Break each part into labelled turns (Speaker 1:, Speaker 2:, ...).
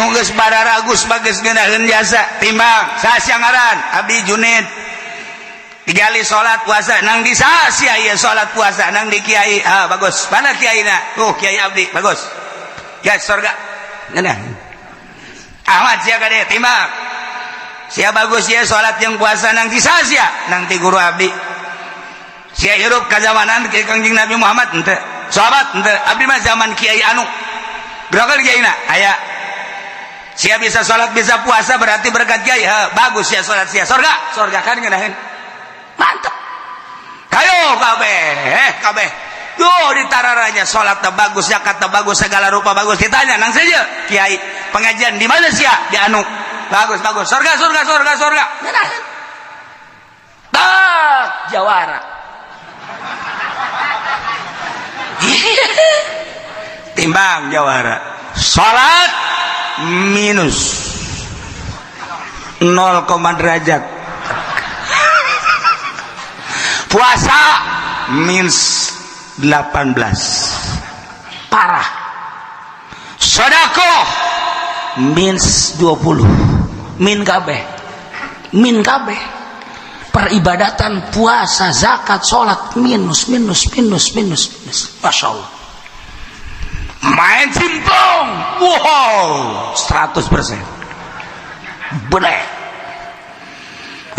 Speaker 1: nu geus bararagus bagus ngeunaheun jasa timbang saha sia ngaran abdi Junid digali salat puasa nang di saha sia ieu salat puasa nang di kiai ah bagus mana kiaina tuh kiai abdi bagus ya surga ngeunah Ahmad sia kade timbang sia bagus sia salat jeung puasa nang di saha sia nang ti guru abdi sia hirup ka zamanan ke Kangjeng Nabi Muhammad henteu sahabat henteu abdi mah zaman kiai anu gerakan kiai na aya sia bisa salat bisa puasa berarti berkat kiai ha, bagus sia salat sia surga surga kan ngeunaheun mantep kayo kabeh kabeh tuh di tararanya salat bagus zakat bagus segala rupa bagus ditanya nang saja kiai pengajian di mana sia di anu bagus bagus surga surga surga surga ngeunaheun tak jawara timbang jawara salat minus 0, derajat puasa minus 18 parah sedekah minus 20 min kabeh peribadatan puasa zakat salat minus minus minus minus minus Masya Allah main simplong wow 100% bener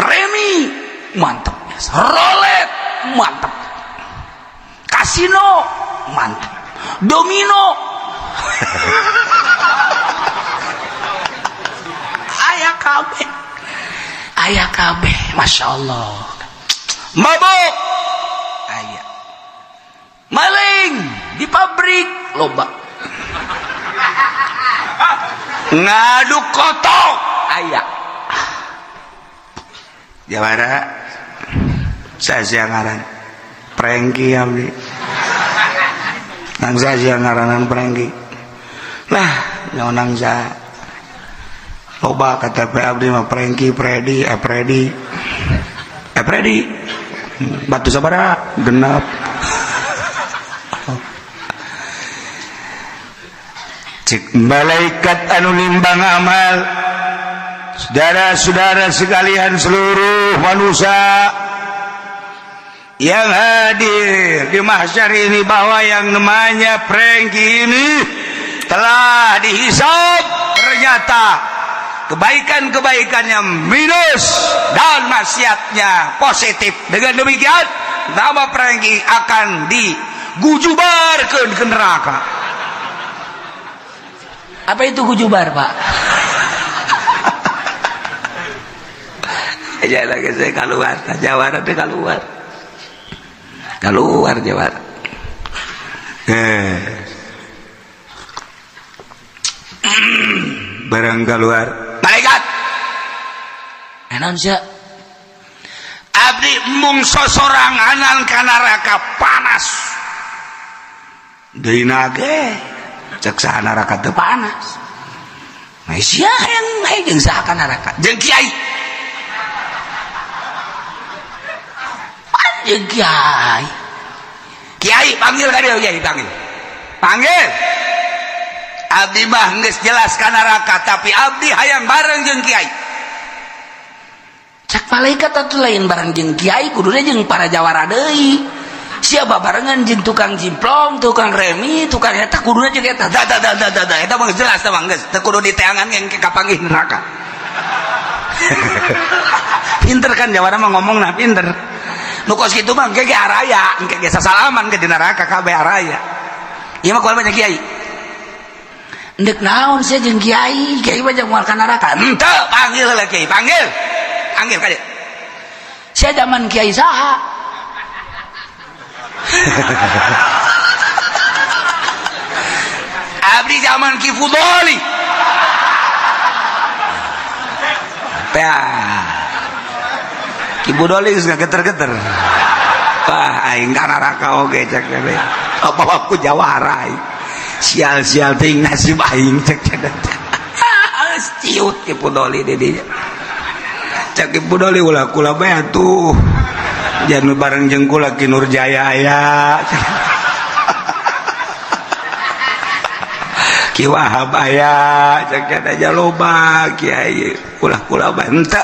Speaker 1: remi mantep rolet mantep kasino mantep domino aya kabeh Masya Allah mabuk aya maling di pabrik loba ngaduk kotok aya jawara saya ngaran Prengki abdi nang saya ngaranan Prengki lah nyawa nang loba KTP abdi mah Prengki Predi Predi Predi batu sabara genap cik malaikat anu nimbang amal saudara-saudara sekalian seluruh manusia yang hadir di mahsyar ini bahwa yang namanya Prengki ini telah dihisab ternyata kebaikan-kebaikannya minus dan maksiatnya positif. Dengan demikian nama Prengki akan digujubarkan ke neraka.
Speaker 2: Apa itu gujubar, Pak?
Speaker 1: Ya lagi saya keluar, jawara teh keluar. Keluar jawara. Barang keluar. Malaikat.
Speaker 2: Enon sia.
Speaker 1: Abdi mung sosoranganan ka neraka panas. Deui nage cek saha neraka teu panas. Nah, sia hayang hayang jeung saha ka neraka? Jeung kiai. Jeung kiai. Kiai panggil ka dieu, kiai panggil. Panggil. Abdi mah geus jelas ka neraka tapi abdi hayang bareng jeung kiai.
Speaker 2: Cak malaikat atuh lain bareng jeung kiai kuduna jeung para jawara deui. Sia babarengan jeung tukang jimplong, tukang remi, tukang eta kuduna jeung eta.
Speaker 1: Da da da da da da eta mah jelas mah geus teu kudu diteangan yang kapanggih neraka. Pinter kan jawara mah ngomongna pinter. Nu kos kitu mah engke ge araya, engke ge sasalaman ke di neraka kabeh araya. Ieu mah kual banyak kiai.
Speaker 2: Ndek naon sia jeung kiai, kiai mah jeung moal ka neraka.
Speaker 1: Henteu, panggil heula kiai, panggil. Panggil ka dieu.
Speaker 2: Sia zaman kiai saha?
Speaker 1: Abdi zaman Ki Fudoli. Tah. Ki Fudoli geus ngageter-geter. Wah, aing ka neraka oge cek teh. Apa aku jawara aing. Sial-sial ting nasib aing cek cek. Ciut Ki Fudoli di dinya. Cek Ki Fudoli ulah kula bae atuh. Jangan bareng jeung kula Ki Nurjaya aya. Ki Wahab aya, cek nyana aja loba kiai, ulah kula bae henteu.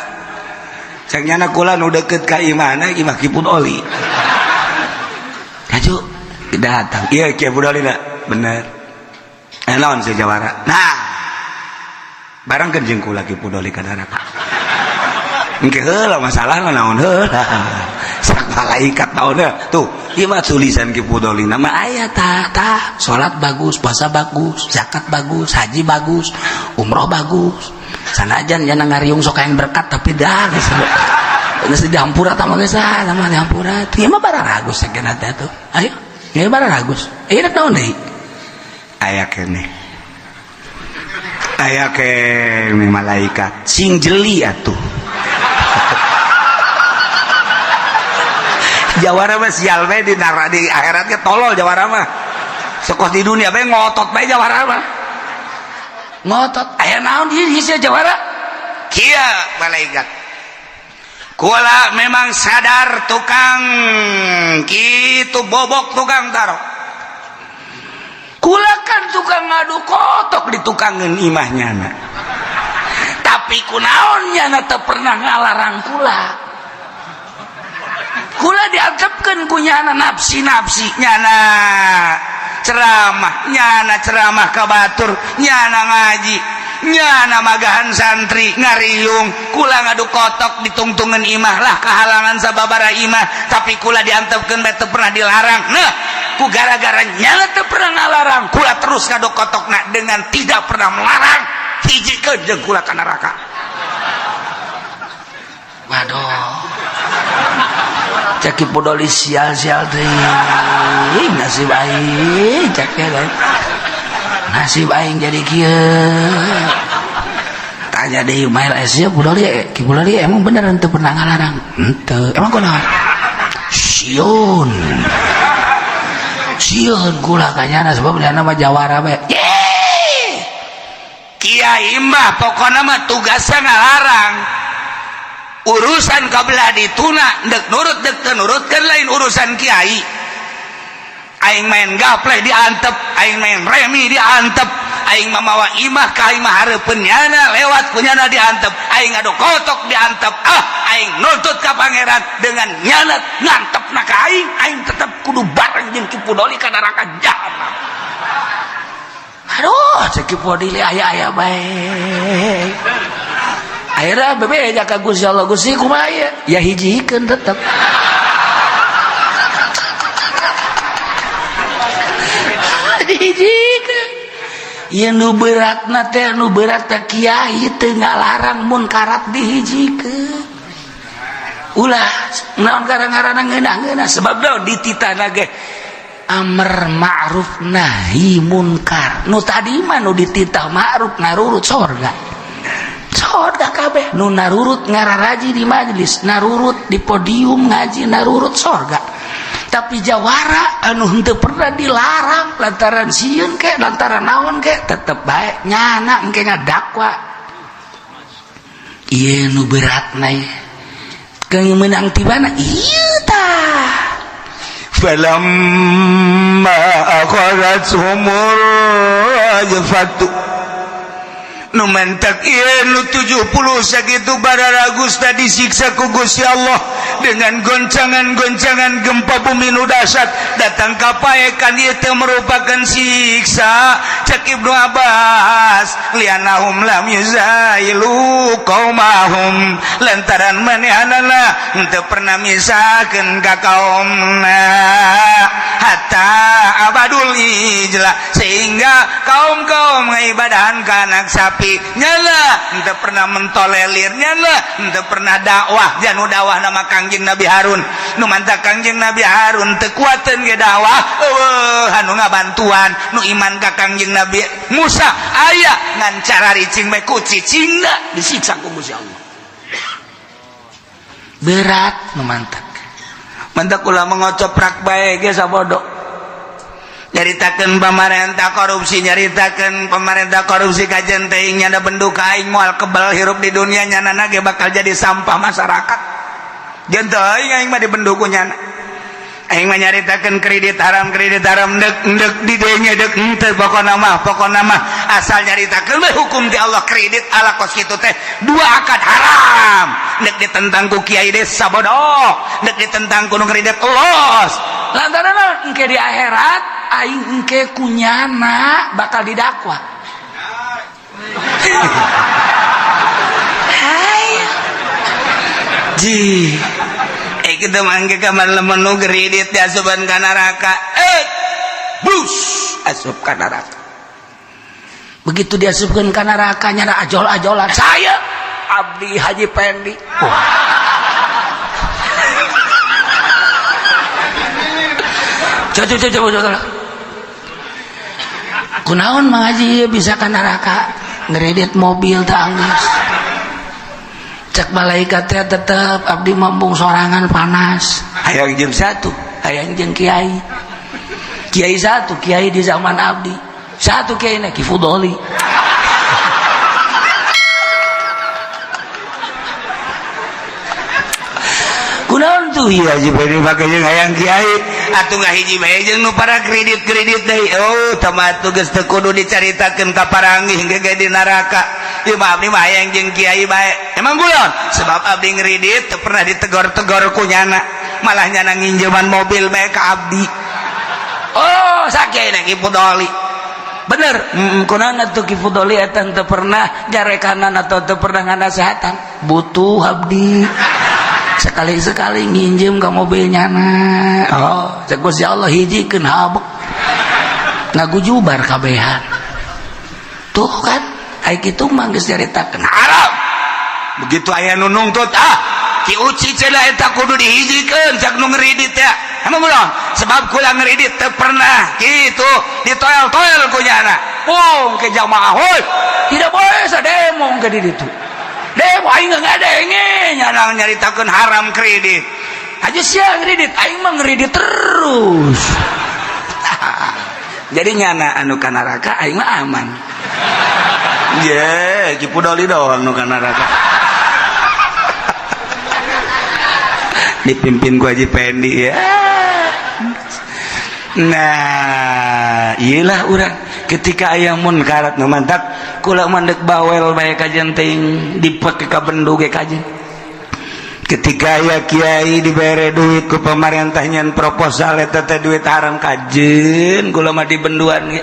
Speaker 1: Cek nyana kula nu deukeut ka imahna, imah Ki Pudoli. Kaju datang, iya Ki Pudoli na bener. Eh, naon si jawara? Nah, barang kan jeung kula Ki Pudoli ka neraka. Engke heula masalah naon heula. Sak malaikat naon tuh, ieu mah tulisan Ki Pudoli nama aya tah tah, salat bagus, puasa bagus, zakat bagus, haji bagus, umroh bagus. Sanajan jana ngariung sok yang berkat, tapi dah geus geus dihampura tah mah, geus sama dihampura. Ieu mah bararagus sakeuna teh tuh. Ayo, ieu bararagus. Ieu naon deui? Aya keneh. Aya keneh malaikat sing jeli atuh. Jawara mah sial bae di nara, di akhiratnya tolol jawara mah. Sekos di dunia bae ngotot bae jawara mah. Ngotot. Aya naon di sia jawara? Kieu malaikat. Kula memang sadar tukang kitu bobok, tukang taro. Kula kan tukang ngadu kotok di tukangan imahnya na. Tapi kunaon nyana teu pernah ngalarang kula. Kula diantepkeun ku nyana nafsi-nafsi nyana, ceramah nyana, ceramah ka batur nyana, ngaji nyana, magahan santri ngariung, kula ngadu kotok ditungtungan imah lah, kehalangan sababara imah, tapi kula diantepkeun bae teu pernah dilarang. Nah, ku gara-gara nyana teu pernah ngalarang kula terus ngadu kotokna dengan tidak pernah melarang, hijikeun jeung kula ka neraka. Waduh, cek Ki Pudoli, sial-sial teuing nasib aing, cek ya lain nasib aing jadi kieu. Tanya deui mail, eh sia Pudoli, Ki Pudoli emang bener henteu pernah ngalarang? Henteu. Emang kunaon? Sieun, sieun kula ka nyana sebab nyana mah jawara bae. Kiai mah pokona mah tugasnya ngalarang. Urusan kabelah dituna dek nurut dek teu nurut kan lain urusan kiai. Aing main gapleh diantep, aing main remi diantep, aing mamawa imah ka imah hareupeun nyana, lewat ku nyana diantep, aing ngadu kotok diantep. Ah, aing nuntut ka pangeran dengan nyana ngantepna ka aing, aing tetep kudu bareng jeung Ki Pudoli ka neraka jahanam. Aduh, cek Ki Pudoli, aya-aya bae. Akhirnya bebeja ka Gusti Allah, Gusti kumaha ieu? Ya hiji-hikeun tetep dihijikeun. Ieu nu beratna teh, nu berat teh kiai teu ngalarang munkarat dihijikeun. Ulah naon gara-garana ngeunah-ngeunah, sebab naon dititahna ge amar ma'ruf nahi munkar. Nu tadi mah nu dititah ma'ruf ngarurut sorga, sorga kabeh. Nu narurut ngararaji di majelis, narurut di podium ngaji, narurut sorga. Tapi jawara anu henteu pernah dilarang lantaran sieun ke lantaran naon ke, tetep bae nyana engke ngadakwa. Ieu nu beratna ieu keung meunang tibana ieu tah. Falamma akhadhathumur rajfatu, nu mentak ieu nu 70 sakitu bararagus tadi disiksa ku Gusti Allah dengan goncangan-goncangan gempa bumi nu dahsyat datang ka paekan. Ieu teh merupakan siksa. Cek Ibnu Abbas, lianahum lam yuzailu qaumahum, lantaran manehanana henteu pernah misahkeun ka kaumna, hatta abadul ijla, sehingga kaum-kaum ngaibadahan ka anak sapi nyala, henteu pernah mentolelir nyala, henteu pernah dakwah janu dakwah nama Kangjeng Nabi Harun. Nu mantap Kangjeng Nabi Harun teu kuateun ge dakwah, eueuh anu ngabantuan. Nu iman ka Kangjeng Nabi Musa aya, ngan cara ricing bae ku cicingna disiksa ku Gusti Allah. Berat nu mantap. Mantap ulah mengocoprak bae ge sabodo nyaritakeun pamarentah korupsi, nyaritakeun pemerintah korupsi kajen teuing nyana bendu ka aing moal kebal hirup di dunia, nyana ge bakal jadi sampah masyarakat. Jeung teuing aing mah dibendu ku nyana. Aing mah nyaritakeun kredit haram, kredit haram, dek dek didenge dek henteu, pokona mah asal nyaritakeun we hukum di Allah. Kredit ala kos kitu teh dua akad haram, dek ditentang ku kiai desa bodoh, dek ditentang ku nu kredit los.
Speaker 2: Lantaran naon? Engke di akhirat aing engke kunyana bakal didakwa. Hai
Speaker 1: ji. Kita mangke kamar lamun nu kredit diasupan ka neraka, bus asup ka neraka.
Speaker 2: Begitu diasupkeun ka neraka, nyana ajol-ajolan, "Saya Abdi Haji Pendi." Oh. Coba coba coba coba. Kunaon Mang Haji ieu bisa ka neraka? Ngredit mobil teh anggeus. Cek malaikat teh, tetep abdi mambung sorangan panas.
Speaker 1: Hayang jeung satu,
Speaker 2: hayang jeung kiai. Kiai satu, kiai di zaman abdi. Satu kiai na Ki Fudoli.
Speaker 1: Kunaon tuh ieu Haji Pendi make jeung hayang kiai atuh ngahiji bae jeung nu para kredit-kredit deui. Oh, tama atuh geus teu kudu dicaritakeun ka paranggih ge di neraka. Ieu mah abdi mah hayang jeung kiai bae. Emang guyon sebab abdi ngredit teu pernah ditegor-tegor ku nyana, malah nyana nginjeman mobil bae ka abdi.
Speaker 2: Oh,
Speaker 1: sakieu na Ki Fudoli.
Speaker 2: Bener, kunaon atuh Ki Fudoli eta teu pernah jarekanan atau teu pernah nganasehatan. Butuh abdi. Sekali-sekali nginjem ke mobil nyana. Oh, cek Gusti Allah hijikeun habek. Ngagujubar kabehan. Tuh kan, ai kitu mah geus nyaritakeun
Speaker 1: haram. Begitu aya nu nungtut, ah Ki Uci cenah eta kudu dihijikeun cak nu ngredit ya. Emang ulah sebab kula ngredit teu pernah kitu ditoel-toel ku nyana.
Speaker 2: Oh, ke jamaah hoi. Tidak boleh sademo ke di ditu. Demo aing ngadenge.
Speaker 1: Nyana nyaritakeun haram kredit.
Speaker 2: Aja sia ngredit, aing mah ngredit terus.
Speaker 1: Jadi nyana anu ka neraka, aing mah aman. Ye, Ki Fudoli doang nu ka neraka. Dipimpin ku Haji Pendi ya. Nah, iyalah urang ketika aya munkarat nu mantak kula mandek bawel bae kajen teuing dipek ka bendu ge kajen. Ketika aya kiai dibere duit ku pemerintah nyen proposal eta teh duit haram, kajen kula mah dibenduan ge.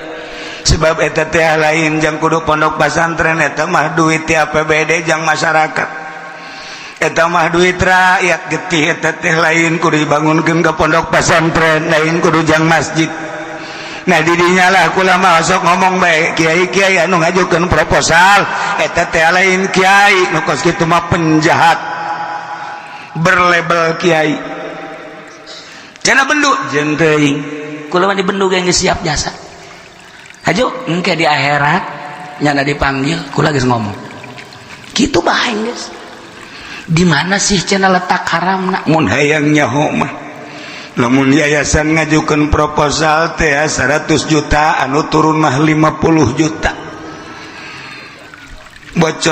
Speaker 1: Sebab eta teh lain jang kudu pondok pesantren, eta mah duit ti APBD jang masyarakat. Eta mah duit rakyat getih, eta teh lain kudu dibangunkeun ke pondok pesantren, lain kudu jang masjid. Nah, didinya lah kula mah sok ngomong bae, kiai-kiai anu ngajukeun proposal eta teh lain kiai, nu kos kitu mah penjahat berlabel kiai. Cenah bendu jeung teuing.
Speaker 2: Kula mah dibendu ge geus siap jasa. Haju engke di akhirat nyana dipanggil, kula geus ngomong. Kitu bae geus. Di mana sih cenah letak haramna?
Speaker 1: Mun hayang nyaho mah lamun yayasan ngajukeun proposal teh 100 juta, anu turun mah 50 juta. Bocor.